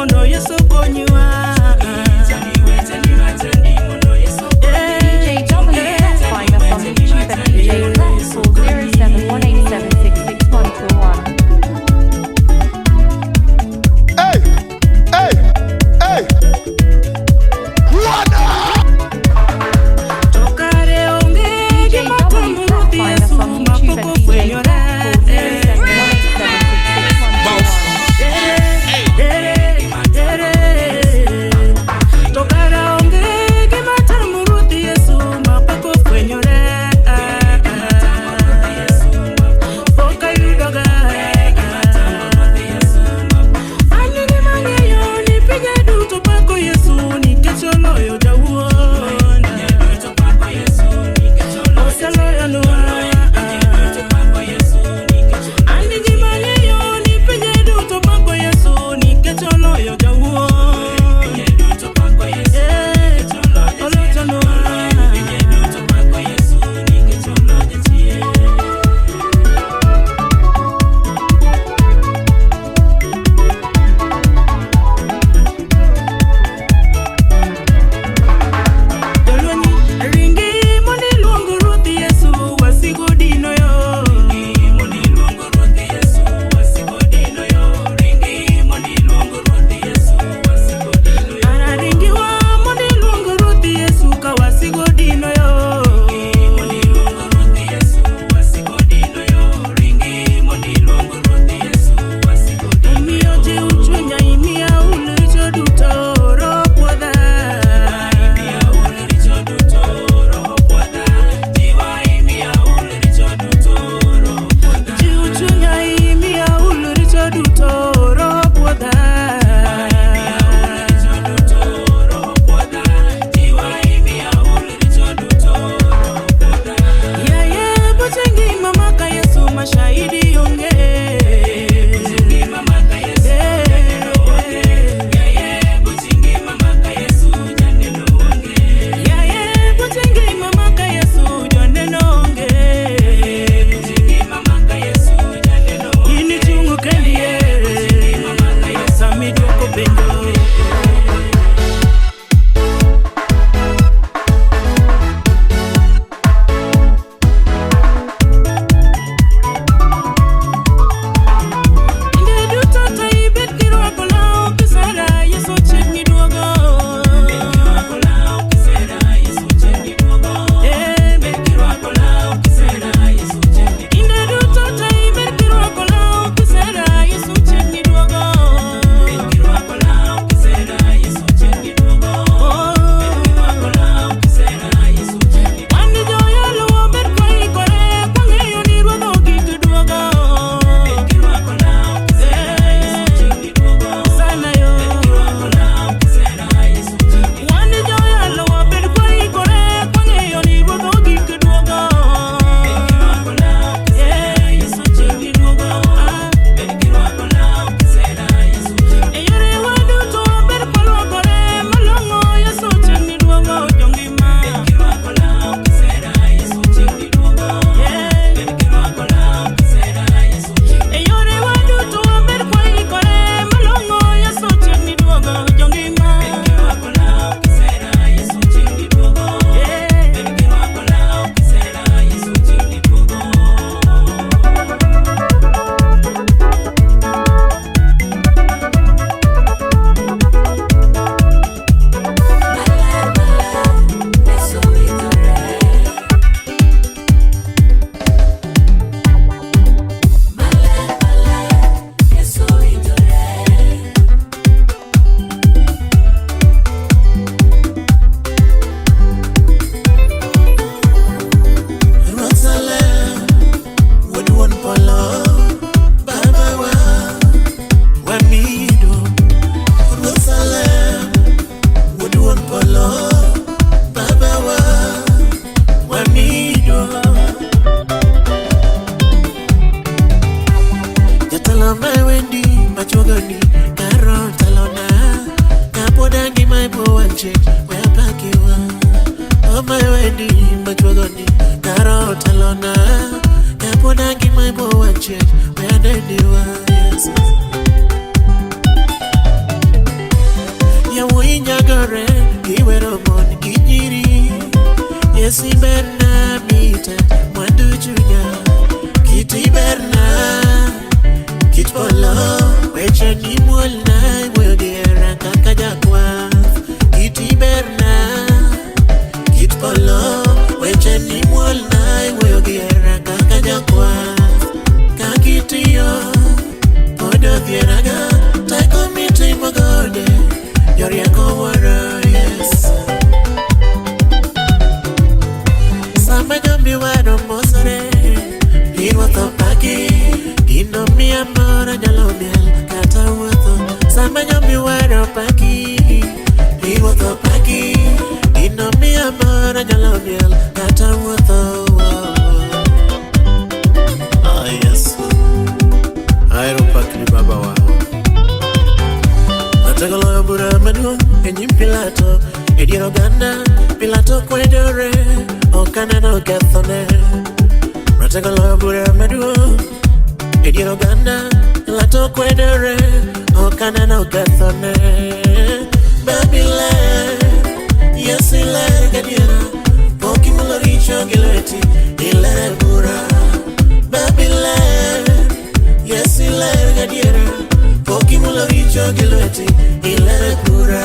mondo Yesu okonyiwa. DJ W Press. Find us on YouTube at DJ Press or 0718766121. Hey, hey, hey. What? To kare onge DJ gima W tamo Press. Ruoth Find us Yesu on YouTube mapok at DJ ofwenyore. Press or 0718766121. To kara onge gima tamo Ruoth Yesu mapok ofwenyore. Pok ayudoga. An gima ang'eyo ni pinje duto pako Yesu nikech oloyo jawuon. Oseloyonwa. An gima ang'eyo ni pinje duto pako Yesu nikech oloyo jawuon. Eh, olochonwa. Jolweny ringi mondo iluong Ruoth Yesu wasigu dino yo. Ara ringiwa mondo iluong Ruoth Yesu ka wasigu dino yo. Omiyo jiw chunya imiya ul richo duto Roho pwodha. Jiw chunya imiya ul richo duto Roho pwodha. Yaye buche ngima maka Yesu mashahidi onge. Yaye buche ngima maka Yesu joneno onge. In ichungo kendi ye. Sami duoko penjo. Kinde duto to ibed kirwako law kisera Yesu chiegni duogo. Eh, Kinde duto to ibed kirwako law kisera Yesu chiegni duogo. Oh. Wan joyalo wabed kwaikore kwang'eyo ni Ruoth ogik duogo. Sana yo. Wan joyalo wabed kwaikore kwang'eyo ni Ruoth ogik duogo. Eh, Yesu chiegni duogo. Ah. E yorewa duto wabed kwalwokore malong'o Yesu chiegni duogo jongima. Yeah. E yorewa duto wabed kwaikore malong'o Yesu chiegni duogo jongima. Yeah. Jerusalem, wuod wuon polo, babawa, wamido. Jerusalem, wuod wuon polo, babawa, wamido. Jatelo ma wendi machuogoni karo talona kapod angima e bwo wang' chieng' we apakiwa. Oh my wendi machuogoni karo talona kapod angima e bwo wang' chieng' we aneniwa. Yes. Yesu berna mita mwandu chunya. Kiti berna kit polo weche ni muolna wuoyo gi hera kaka jakwath. Kiti berna kit polo weche ni muolna wuoyo gi hera kaka jakwath. Kakitiyo pod odhieraga teko mitimo gode jorieko wuoro yes. Sama jombi waro mosore Iruoth opaki Gino miya mor anyalo miel kata wuotho. Sama jombi waro opaki Iruoth opaki Gino miya mor anyalo miel kata wuotho. Ah, yes. Ahero pakni baba wa. Ratego loyo bura maduong' e nyim Pilato e dier oganda. Pilato kwedore ok aneno kethone. Ratego loyo bura maduong' e dier oganda. Pilato kwedore ok aneno kethone. Babi ler, Yesu iler gadiera, pok imulo richo gi lweti, iler e bura. Babi ler, Yesu iler gadiera, pok imulo richo gi lweti, iler e bura.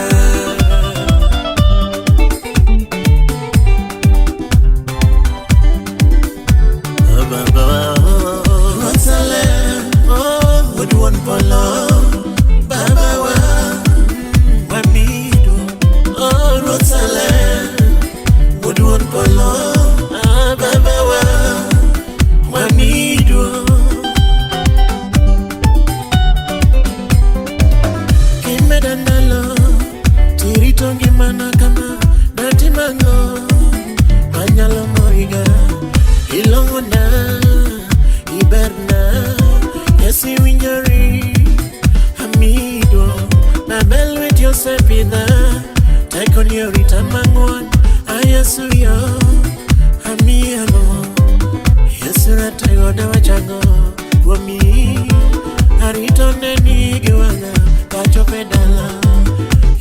Ruoth oh, wuod wuon polo, baba wa, wamido. Oh, Ruoth Salem, wuod wuon polo, ah, baba wa, wamido. Kimeda ndalo, tirito ngimana kama, datimang'o, manyalo moriga. Ilong'ona, iberna, Yesu iwinjori, amido. Babel lweti osepidha, tekoni orita mang'won, a Yesu yo, amielo. Yesu ratego dawachango kuomi, arito neni gi wang'a kachopo e dala.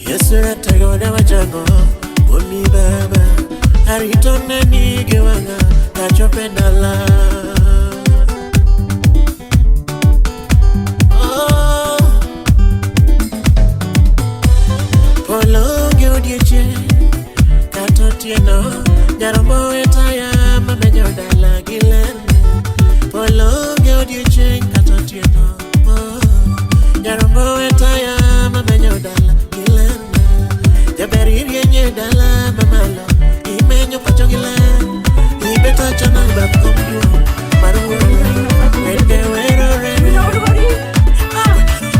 Yesu ratego dawachango kuomi baba, arito neni gi wang'a kachopo e dala. Oh, polo onge odiechieng' kata otieno, nyarombo e taya mamenyo dala gi ler. Polo onge odiechieng' kata otieno, oh, nyarombo e taya mamenyo dala gi ler. Jaber irieny e dala mamalo, imenyo pacho gi ler. Ibet achana e bath kom duong' mar wuoro, wende werore. Find us on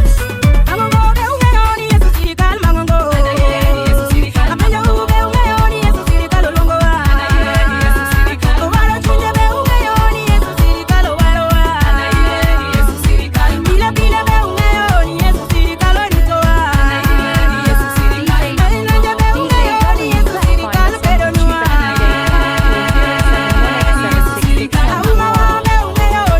YouTube at DJ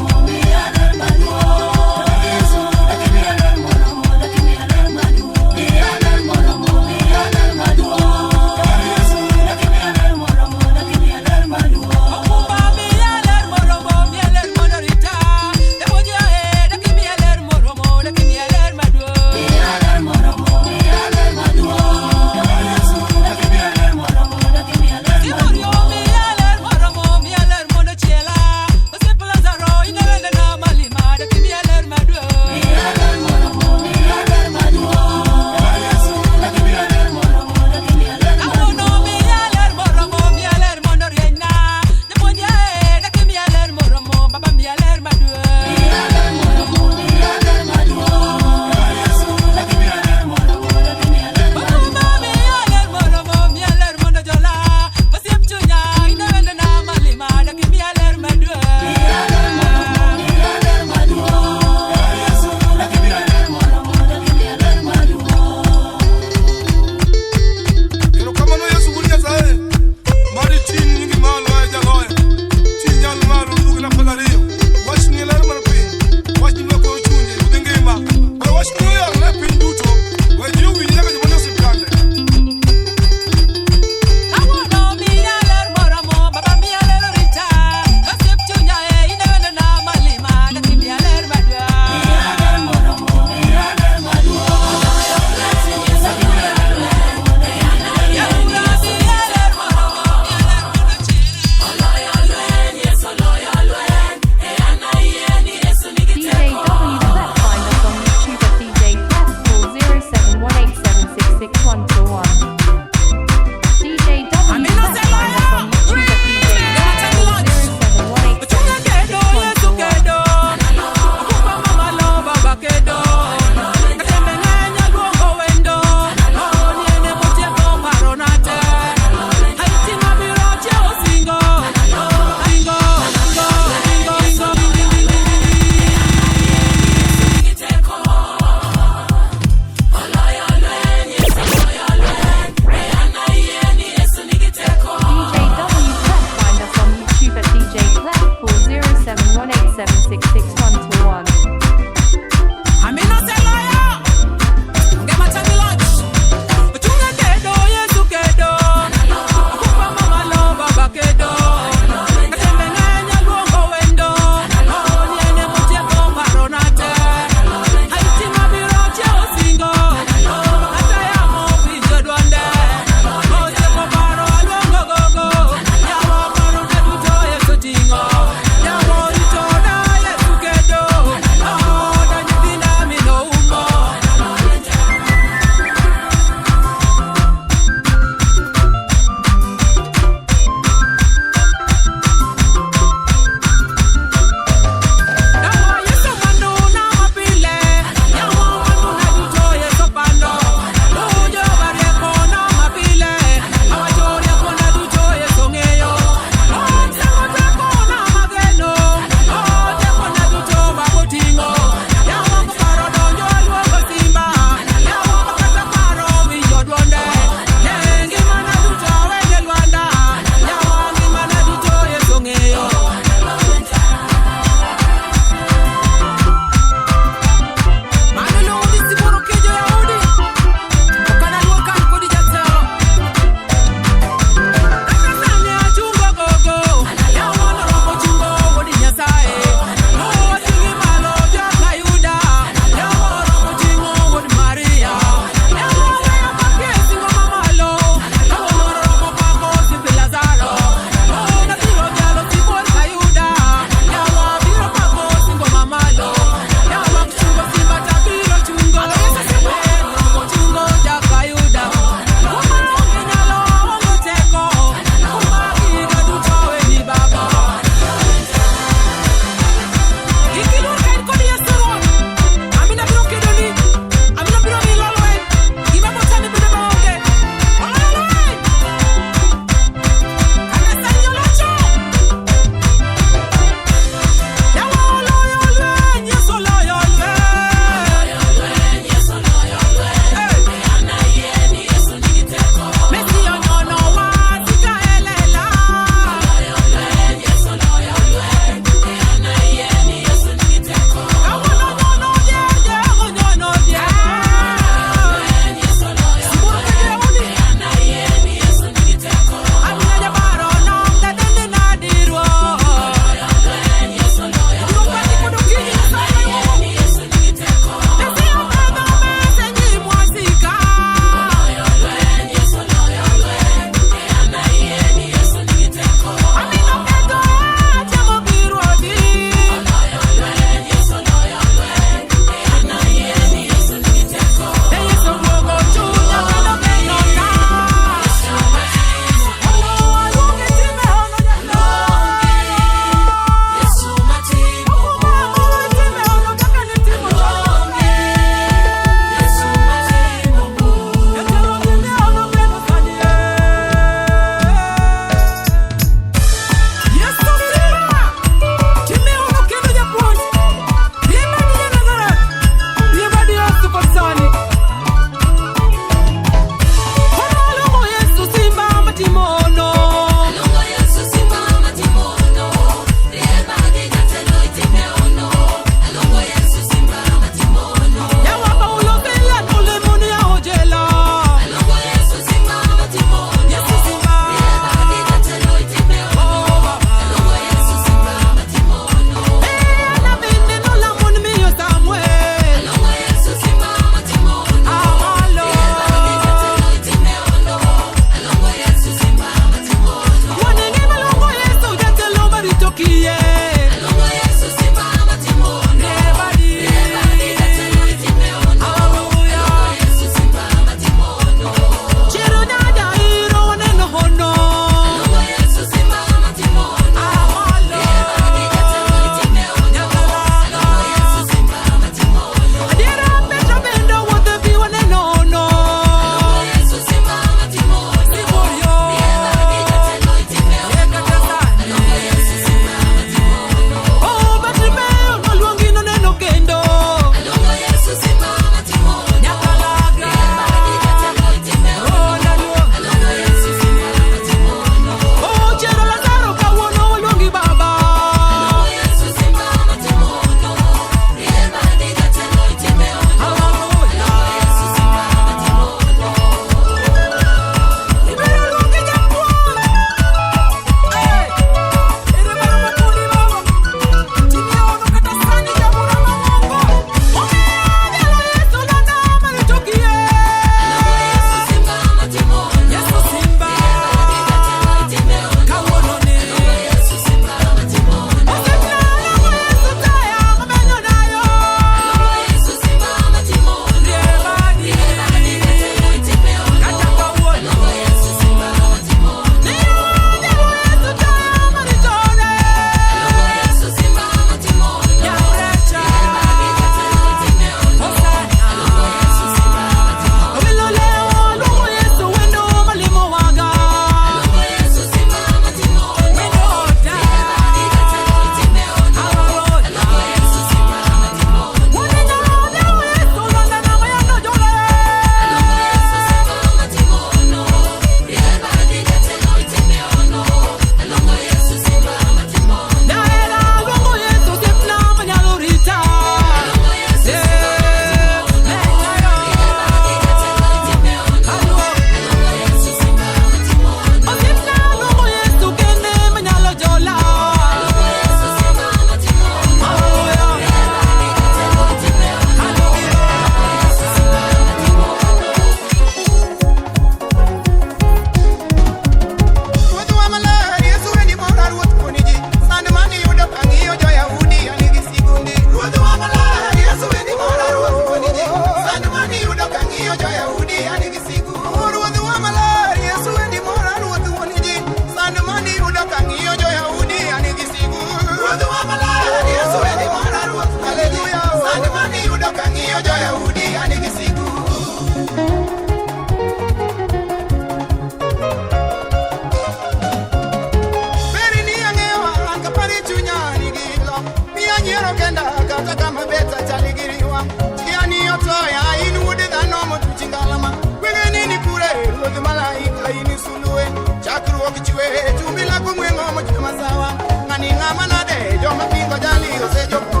mochwe chumbi lako ng'weng'o mochwe masawa ng'ani ng'ama nade joma pingo jali osejopo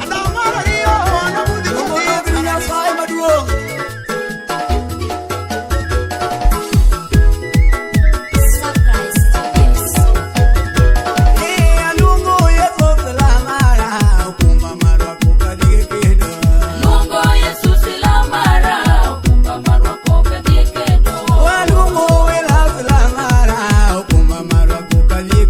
andao mar ariyo nobudhi Luongo Nyasaye maduong'. Eh, aluongo Yesu Salamara, okumba marwa koka dhi kedo. Luongo Yesu silamara, okumba marwa koka dhi kedo. Waluongo wela Salamara, okumba marwa koka dhi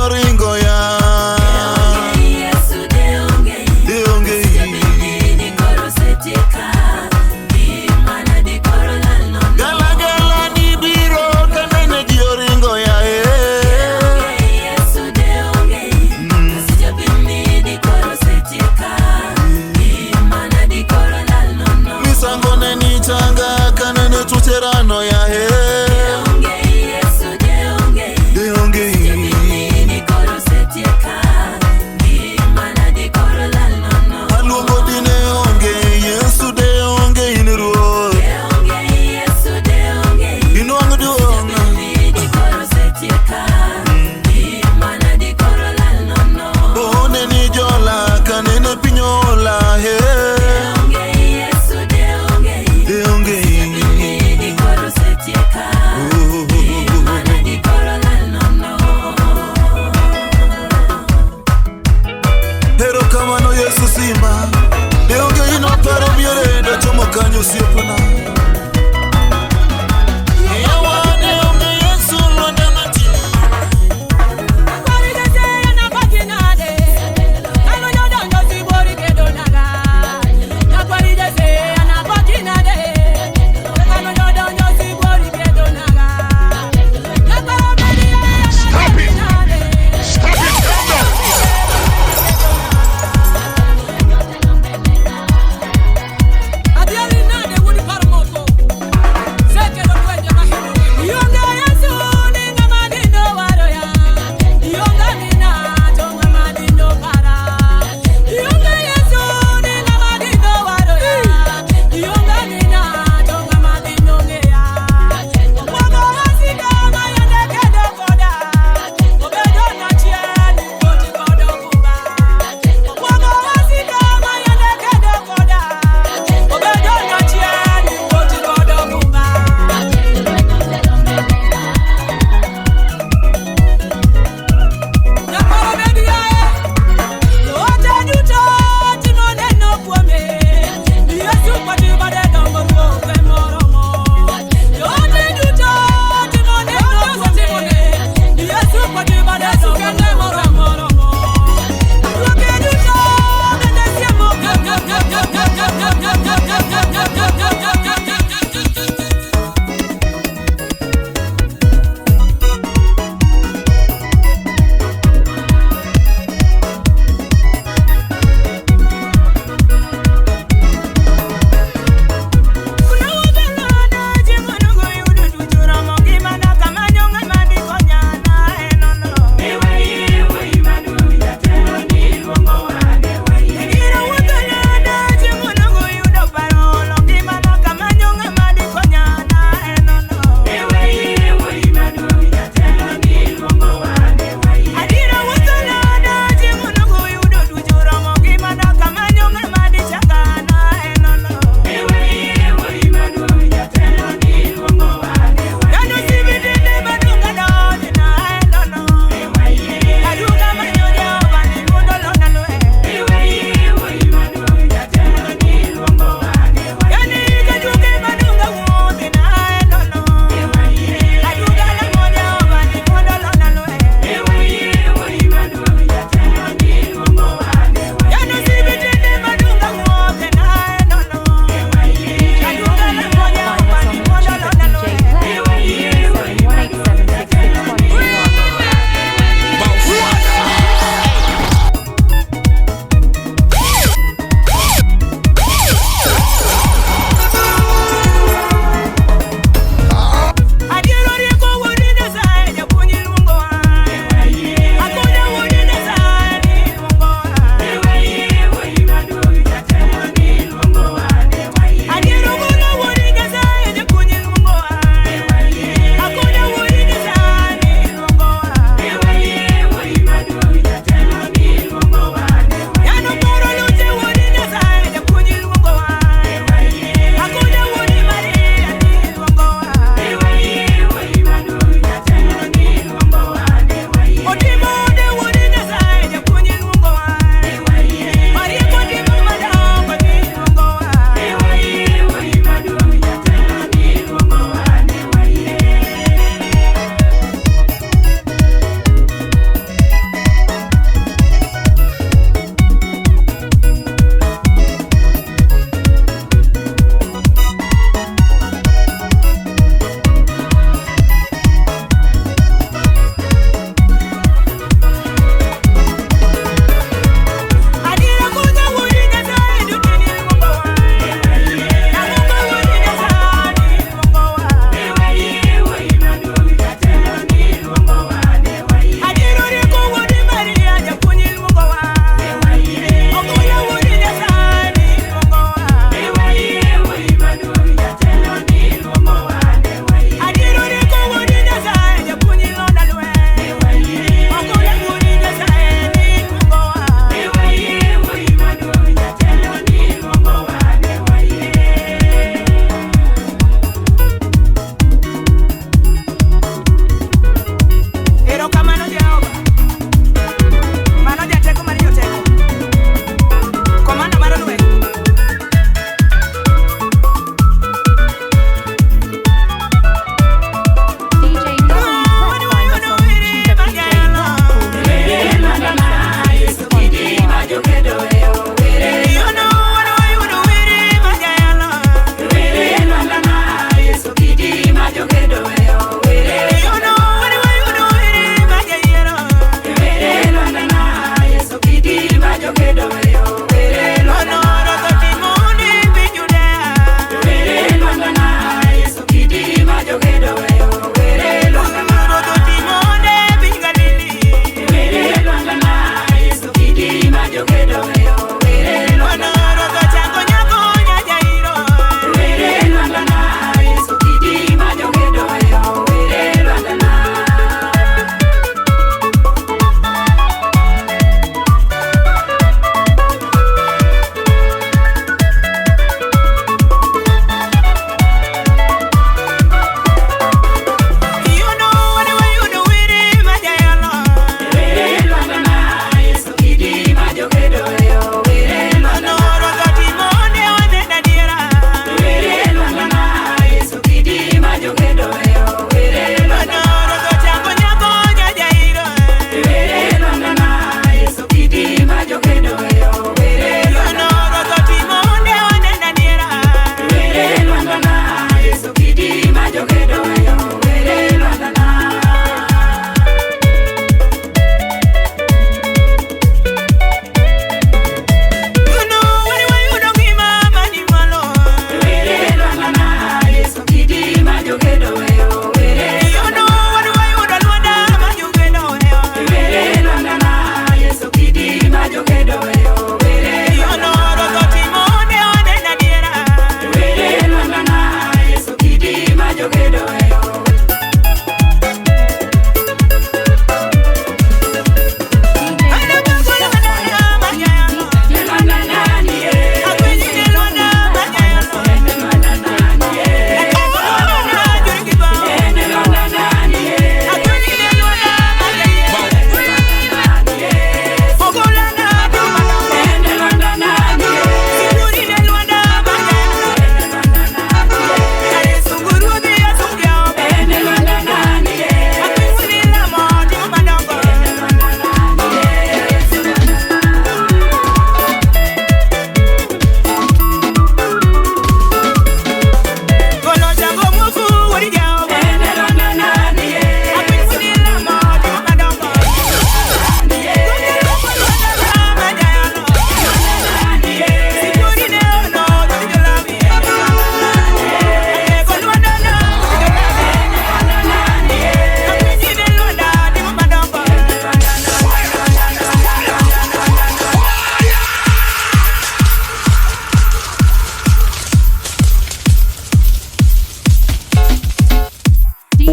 oringo ya. Deonge. Galagala ni biro kanene ji oringo ya Misango ne ni changa kanene tucherano ya Deonge.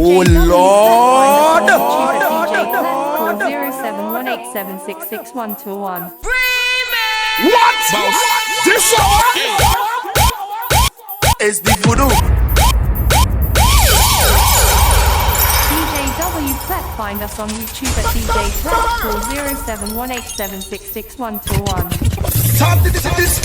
Oh Lord! Call 07187666121. What? This is the voodoo. DJ W Plep. Find us on YouTube at DJ Plep. Call 07187666121. Top this.